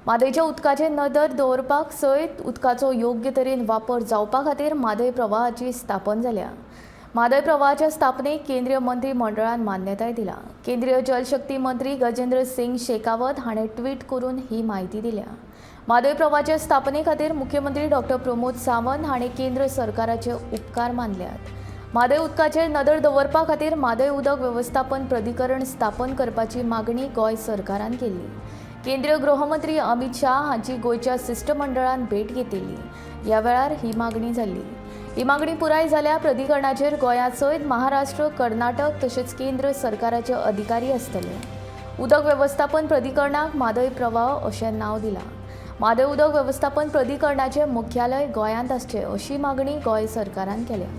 म्हादयच्या उदकाचेर नदर दवरपाक सयत उदकाचो योग्य तरेन वापर जावपा खातीर म्हादय प्रवाहाची स्थापन जाल्या. म्हादय प्रवाहाच्या स्थापनेक केंद्रीय मंत्रीमंडळान मान्यताय दिल्या. केंद्रीय जलशक्ती मंत्री गजेंद्र सिंग शेखावत हाणें ट्वीट करून ही म्हायती दिल्या. म्हादय प्रवाहाच्या स्थापने खातीर मुख्यमंत्री डॉक्टर प्रमोद सावंत हाणें केंद्र सरकाराचे उपकार मानल्यात. म्हादय उदकाचेर नदर दवरपा खातीर म्हादय उदक वेवस्थापन प्राधिकरण स्थापन करपाची मागणी गोंय सरकारान केल्ली. केंद्रीय गृहमंत्री अमित शाह हांची गोंयच्या शिश्टमंडळान भेट घेतिल्ली. ह्या वेळार ही मागणी जाल्ली. ही मागणी पुराय जाल्या. प्राधिकरणाचेर गोंया सयत महाराष्ट्र, कर्नाटक तशेंच केंद्र सरकाराचे अधिकारी आसतले. उदक वेवस्थापन प्राधिकरणाक म्हादय प्रवाह अशें नांव दिलां. म्हादय उदक वेवस्थापन प्राधिकरणाचें मुख्यालय गोंयांत आसचें अशी मागणी गोंय सरकारान केल्या.